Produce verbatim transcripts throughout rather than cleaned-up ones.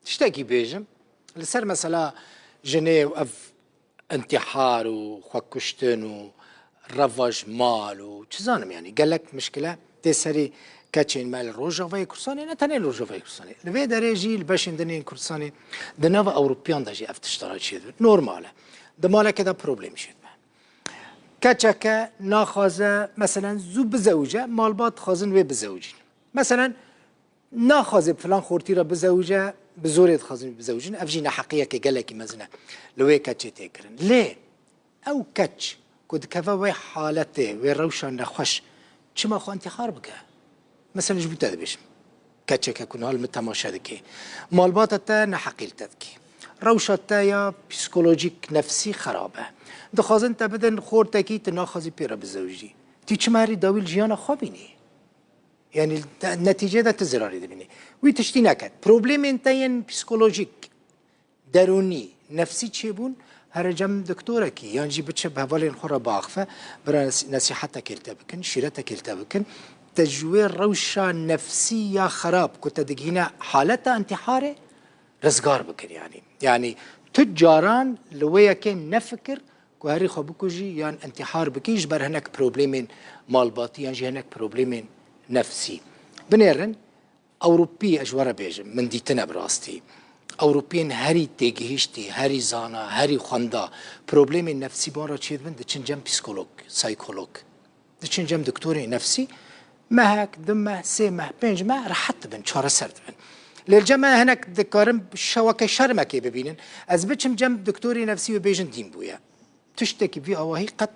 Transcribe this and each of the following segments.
Tiştekî bêjim, li ser mesela jinê û ev intihar û xwekuştin û revaj mal û çi zanim, yanî gelek mişkile tê serî keçên me li Rojavayê Kurdistanê, ne tenê li Rojavayê Kurdistanê. Li vê derê jî li beşên din yên Kurdistanê, di nava Ewropiyan de jî ev tiştara çêdibin. Normal e. Di malekê de problem çêdibe. Keçeke naxwaze, meselen, zû bizewice, malbat dixwazin wê bizewicîn. Meselen, naxwaze filan xortî re bizewice, bi zorê dixwazin bizewicin. Ev jî neheqiyeke gelekî mezin e li wê keçê tê kirin. Lê ew keç ku dikeve wê haletê, wê rewşa nexweş, çima xwe întîhar bike? Mesela ji bo te dibêjim. Keçeke ku niha li min temaşe dike. Malbata te neheqî li te dike. Rewşa te ya psîkolojîk, nefsî xerab e. Dixwazin te bidin xortekî, tu naxwazî pê re bizewicî. Tu çima herî dawî li jiyana xwe bînî? Yanî te, netîcê de tu zirarê dibînî. Wî tiştî neke. Problemên te yên psîkolojîk, derûnî, nefsî çêbûn, here cem doktorekî, yan jî biçe bi hevalên xwe re biaxife, bira nes-, nesîhetekê li te bikin, şîretekê li te bikin. Te ji wê rewşa nefsî ya xerab ku te digihîne haleta întîharê, rizgar bikin, yanî. Yanî tu caran li wê yekê nefikir ku herî xwe bikujî yan întîhar bikî ji ber hinek problemên malbatî yan jî hinek problemên nefsî. Binêrin, Ewropî, ez ji we re bêjim, min dîtine bi rastî. Ewropiyên herî têgihiştî, herî zana, herî xwenda, problemên nefsî bi wan re çêdibin, diçin cem psîkolog, saykolog. Diçin cem doktorê nefsî, mehek, du meh, sê meh, pênc meh rehet dibin, çareser dibin. Lê li cem me hinek dikarin şeweke şermekê bibînin. Ez biçim cem doktorê nefsî û bêjin dîn bûye. Tiştekî vî awahî qet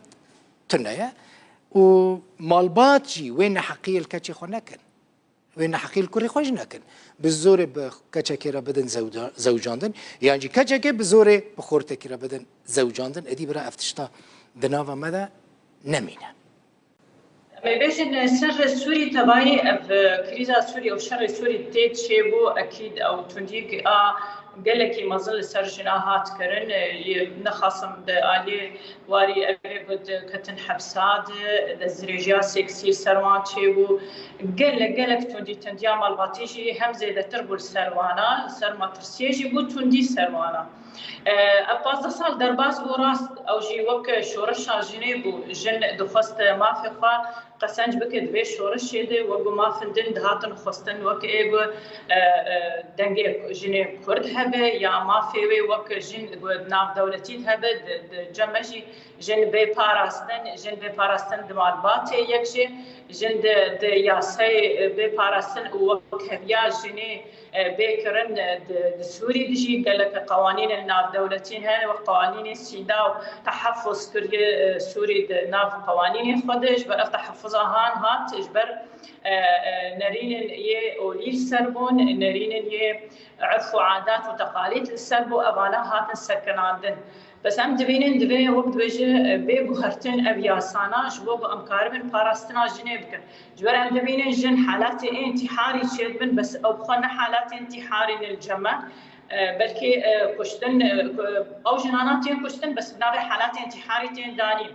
tune ye. Û malbat jî wê neheqiyê li keçê xwe nekin. Wê neheqî li kurê xwe jî nekin. Bi zorê bi keçekê re bidin zewda-, zewcandin, yan jî keçekê bi zorê bi xortekî re bidin zewcandin. Êdî bira ev tişta di nava me de nemîne. Em ê bêjin, ser Sûrî tevayî ev krîza Sûrî û şerê Sûrî tê çêbû, ekîd ew tundî a gelekî mezin li ser jina hat kirin. Yê nexasim di aliyê warî ev ê ku diketin hepsa di, destdirêjiya seksî li ser wan çêbû. Gelek, gelek tundî, tundiya malbatî jî hem zêdetir bû li ser wana, li ser metirsiyê jî bû tundî ser wana. E, ev pazdeh sal derbas bû rast, ew jî wek şoreşa jinê bû. Jin dixwest mafê xwe qesenc bike di vê şoreşê de, wek ku mafin din dihatin xwestin, wek ê ku, e, e, dengê jinê Kurd hebe ya mafê wê wek jin ku navdewletî de hebe, di, di cem me jî jin bê parastin, jin bê parastin di malbatê yek jî, jin di, di yasayê bê parastin û wek heviya jinê, e, bê kirin, e, di, di Sûrî de jî gelek qewanînên navdewletî hene, wek qewanînê CEDAW teheffuz kiriye, e, Sûrî di nav qewanînê xwe de, ji ber ev teheffuza han hat, ji ber, e, e, nerînên yê olî li ser bûn, nerînên yê urf û adat û teqalîd li ser bû, evana hatin sekinandin. Bes em dibînin divê wek dibêje, e, bê guhertin ev yasana ji bo ku em karibin parastina jinê bikin. Ji ber em dibînin jin halatê ê întîharî çêdibin, bes ew bi xwe ne halatê întîharî ne li cem me. E, belkî, e, kuştin, e, ku-, ew jinana tên kuştin, bes bi navê halatê întîharî tên danîn.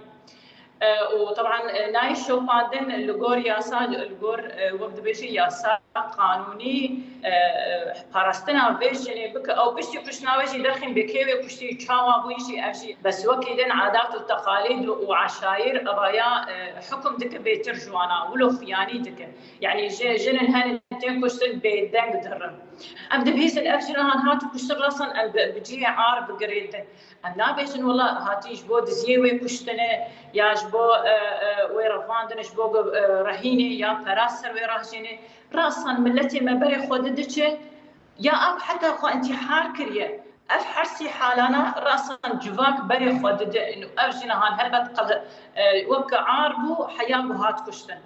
E, û teban, e, nayê şopandin li gor yasa, li gor, e, wek dibêje yasa qanûnî, e, e, parastina vê jinê bike. Ew piştî kuştina wê jî derxîn bê kê wê kuştî, çawa bûyî jî, ev jî bes wekî din adat û teqalîd û eşayir evaya, e, hukum dike bêtir ji wana, wilo xuyanî dike. Yanî ji, jinin henin tên kuştin bêdeng dirin. Em dibihîzin ev jina han hat û kuştin, rasan em bi, bi cihê ar bigirêdin. Em nabêjin wela hatî ji bo diziyê wê kuştine ya ji bo, e, e, wê revandin, ji bo, e, rehînê ya pera ser wê rahjêne. Rasan miletê me berê xwe dide çi, ya ew heta xwe întîhar kiriye. Ev hersî halana rasan civak berê xwe dide. Û ev jina han helbet qel-, e, wek ar bû, heya ku hat kuştin.